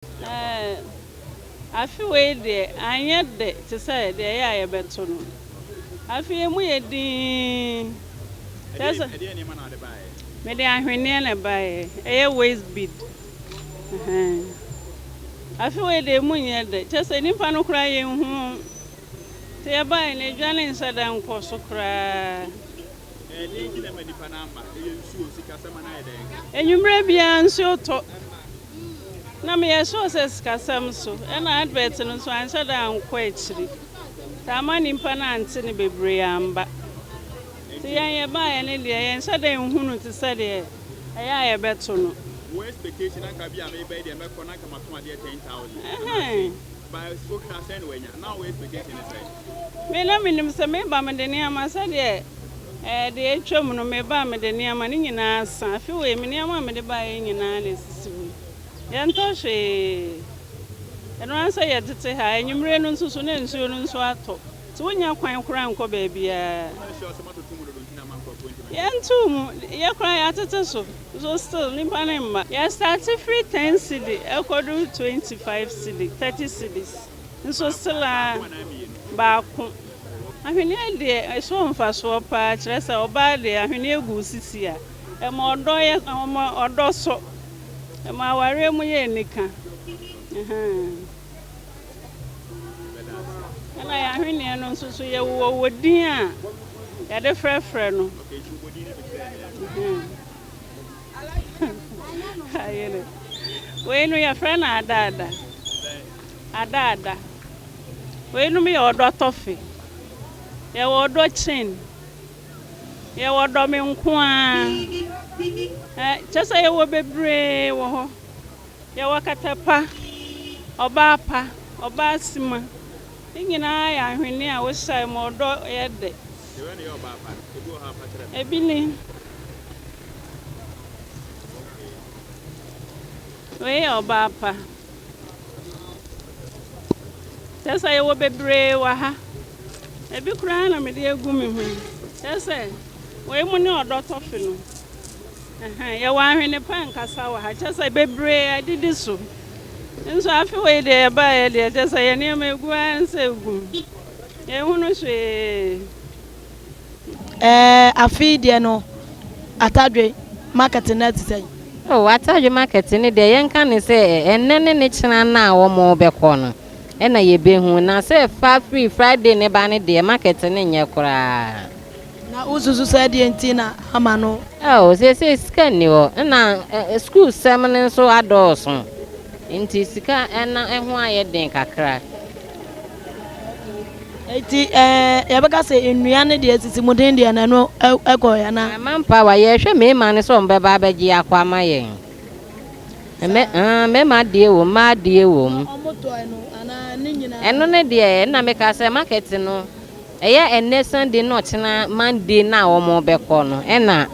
Ɛɛ, afe wei deɛ, anyɛ dɛ te sɛ deɛ ɛyɛ a yɛbɛto no. Afe yi emu yɛ dinn. Kyerɛ sɛ, mede ahweneɛ na ɛbaeɛ. Ɛyɛ waist bead. Ɛhɛn. Afe wei deɛ emu nyɛ dɛ. Kyerɛ sɛ nnipa no koraa yɛnhu wɔn. Nti yɛbaeɛ no, edwa no nhyɛ da nkɔ so koraa. Anwummerɛ biara nsuo tɔ. Na meyɛ sure sɛ sikasɛm so ɛna advert no nso anhyɛ da ankɔ akyiri. Nti amma nnipa no ante no bebree amba. Nti yɛn yɛbaeɛ no deɛ yɛnhyɛ da nhunu te sɛ deɛ ɛyɛ a yɛbɛto no. Wo expectation anka bi a meba yi deɛ mɛkɔ na anka matɔn adeɛ 10,000 anaa sei Ɛhɛn. but wohwɛ a sɛn na wanya? Na wo expectation ne sɛn? Me na menim sɛ meba mede nneɛma sɛdeɛ ɛɛ deɛ atwam no meba a mede nneɛma ne nyinaa asa. Afe wei me nneɛma a mede baeɛ nyinaa na ɛsisi hɔ yi. Yɛntɔ hwee. Ɛno ara sɛ yɛtete ha. Anwummere no nso so na nsuo no nso atɔ. Nti wonnya kwan koraa nkɔ baabiara. Wonyɛ sure sɛ moatoto mu dodo nti na ama nkurɔfoɔ ntumi ntɔ? Yɛntoo mu. Yɛ koraa yɛatete so. So still nnipa no mma. Yɛ starte firi ten cedi ɛkɔduru 25 cedi, 30 cedis. Nso Baako still baako a anaa mmienu? baako. Ahweneɛ deɛ ɛso mfasoɔ paa kyerɛ sɛ ɔbaa deɛ ahweneɛ gu wo sisi a, ɛma ɔdɔ yɛ ɛma ɔdɔ sɔ. Ɛma awareɛ mu yɛ anika. Ɛhɛn. Bɛda ase. Ɛna yɛn ahweneɛ no nso so yɛwɔ wɔ din a yɛde frɛfrɛ no. Okay, nti wobɔ din no bi kyerɛ me yɛnhwɛ. Ɛhɛn. Ayere. Wei no yɛfrɛ no adaada. Sɛn? Adaada. Weinom yɛ ɔdɔ tɔfe. Yɛwɔ ɔdɔ chain. Yɛwɔ dɔ me nko ara. Ɛ kyerɛ sɛ yɛwɔ bebree wɔ hɔ. Yɛwɔ katapa, ɔbaa pa, ɔbaa sima. Ne nyinaa yɛ ahwene a wohyɛ ma ɔdɔ yɛ dɛ. Deɛ wei na ɛyɛ ɔbaa pa no, ebi wɔ hɔ a fa kyerɛ me. Ebi ni. Okay. Wei yɛ ɔbaa pa. Kyerɛ sɛ yɛwɔ bebree wɔ ha. Ebi koraa na mede agu me ho yi. Kyerɛ sɛ wei mu ne ɔdɔ tɔfe no. Ɛhɛn, yɛwɔ ahwene pa nkasa wɔ ha. Kyerɛ sɛ bebree adidi so. Nso afe wei deɛ yɛbaeɛ deɛ kyerɛ sɛ yɛn nneɛma egu ara nsɛ egu mu. Yɛnhunu hwee. Ɛɛ afe yi deɛ no Atadwe market no te sɛn? Oh, Atadwe market no deɛ yɛnka ne sɛ ɛnnɛ ne ne kyena no a wɔrebɛkɔ no ɛna yɛbɛhu. Na sɛ fa firi Friday ne ba no deɛ market no nyɛ koraa. Na wosusu sɛ deɛ nti na ama no? Oh, seesei sika nni hɔ. Ɛna school sɛm no nso adɔɔso. Nti sika ɛna ɛho ayɛ den kakra. Eti ɛɛ yɛbɛka sɛ nnua no deɛ sisi mu den deɛ na ɛno ɛkɔ yɛ na. Manpower yɛhwɛ mmarima no sɛ wɔn bɛba abɛgye akɔ ama yɛn. Mmarima deɛ wɔ mu, mmaa deɛ wɔ mu. Ɔmo tɔ ɛno anaa ne nyinaa? Ɛno ne deɛ ɛna meka sɛ market no ɛyɛ ɛnnɛ Sunday na ɔkyena Monday na wɔn bɛkɔ no ɛna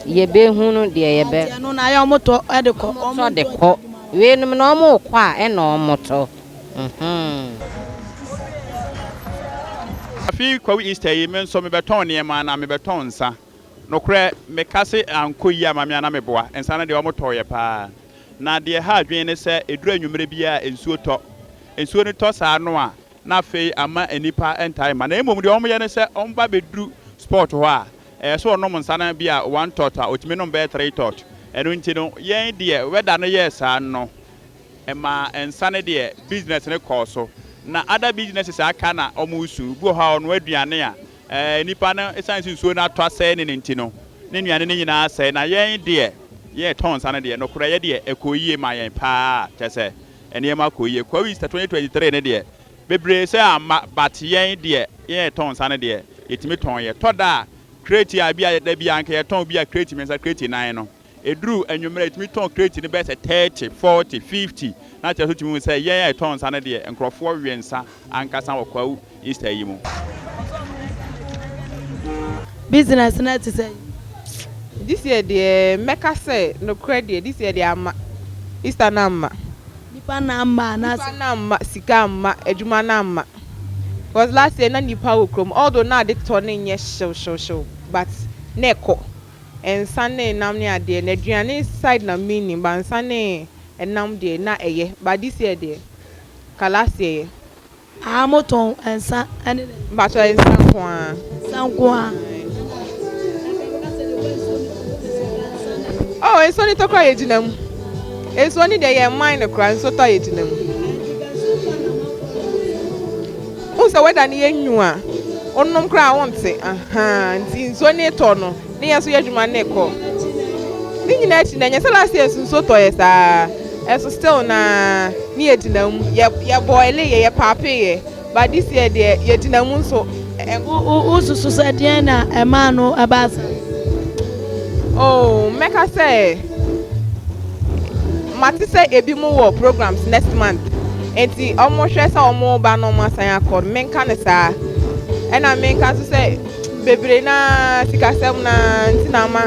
yɛbɛhu no deɛ yɛbɛ. Ati ɛno na ayɛ ɔmo tɔ ɛde kɔ. Ɔmo tɔ de kɔ. Weinom na ɔmo kɔ a ɛna ɔmo tɔ. Afi Kwawu Easter yi, me nso mebɛtɔn nneɛma na mebɛtɔn nsa. Nokorɛ, meka se ankɔ yie ama me a na meboa. Nsa no deɛ ɔmo tɔɔyɛ paa. Na deɛ ɛha adwene ne sɛ ɛduru anwummerɛ biara nsuo tɔ. Nsuo no tɔ saa no a, na afei ama nnipa ntae mma. Na mmom deɛ ɔmo yɛ ne sɛ ɔmo ba bɛduru spot hɔ a, ɛyɛ sɛ ɔnom nsa no bi a one tot a ɔtumi nom bɛyɛ three tot. Ɛno nti no, yɛn deɛ weather no yɛɛ saa no, ɛma nsa no deɛ business no kɔɔ so. Na other businesses aka na ɔmo su. Bi wɔ hɔ a ɔno aduane a nipa no ɛsiane sɛ nsuo no atɔ asɛe ne ne nti no, ne nnuane no nyinaa asɛe. Na yɛn deɛ yɛn tɔn nsa no deɛ nokorɛ yɛ deɛ ɛkɔ yie ma yɛn paa kyɛ sɛ nneɛma kɔ yie. Kwawu Easter 2023 ne deɛ bebree sɛ ama, but yɛn deɛ yɛn tɔn nsa no deɛ yɛtumi tɔn yɛ. Tɔ da a crate a bi a da bi a anka yɛtɔn bi a crate mmiɛnsa, crate nan no, ɛduru anwummerɛ yɛtumi tɔn crate no bɛyɛ sɛ 30, 40, 50 na kyerɛ so tumi hu sɛ yɛn a yɛtɔn nsa no deɛ nkurɔfoɔ we nsa ankasa wɔ Kwawu Easter yi mu. Business no te sɛn? This year deɛ mɛka sɛ nokorɛ deɛ, this year deɛ ama Easter no amma. Nipa na amma Nipa anaasɛ? no amma, sika amma, adwuma no amma. Because last year na nipa wɔ kurom, although na ade tɔ no nyɛ hyew hyew hyew, but na ɛkɔ. Nsa ne nam ne adeɛ na aduane side na meaning, but nsa ne Ɛnam deɛ na ɛyɛ but this year deɛ ka last year yɛ. Aa mo tɔn nsa ɛne dɛn? Mpakyɛw nsa nko ara. Nsa nko ara. Oh nsuo no tɔ koraa yɛ gyina mu. Nsuo no deɛ yɛn mman no koraa nsuo tɔ a yɛ gyina mu. Wohu sɛ weather no yɛ nwu a wonom koraa a wonte ahaa nti nsuo no retɔ no ne yɛn nso yɛ adwuma no rekɔ. Ne nyinaa akyi no ɛnyɛ sɛ last year nso nsuo tɔeɛ saa ɛnso still na ne yɛgyina mu yɛ yɛ boile yɛ yɛ paape yɛ but this year deɛ yɛgyina mu nso. Wosusu sɛ deɛn na ɛmaa no ɛbaa saa? Oh, mɛka sɛ mate sɛ ebinom wɔ programs next month nti wɔhwɛ sɛ wɔreba na wɔasan akɔ no menka no saa ɛna menka nso sɛ bebree no ara sikasɛm no ara nti na ama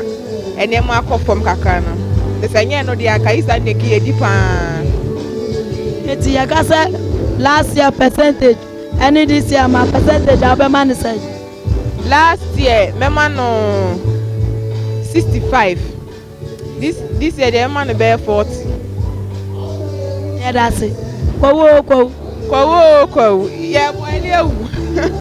nneɛma akɔ fam kakra no nti sɛ ɛnyɛ ɛno deɛ anka Easter no deɛ nka yɛdi paa. Nti yɛka sɛ last year percentage ɛne this year ma percentage a wobɛma no sɛn? Last year mɛma no 65 this this year deɛ mɛma no bɛyɛ 40. Yɛda ase. Kwawu oo kwawu. Kwawu oo kwawu yɛbɔ ɛne awu.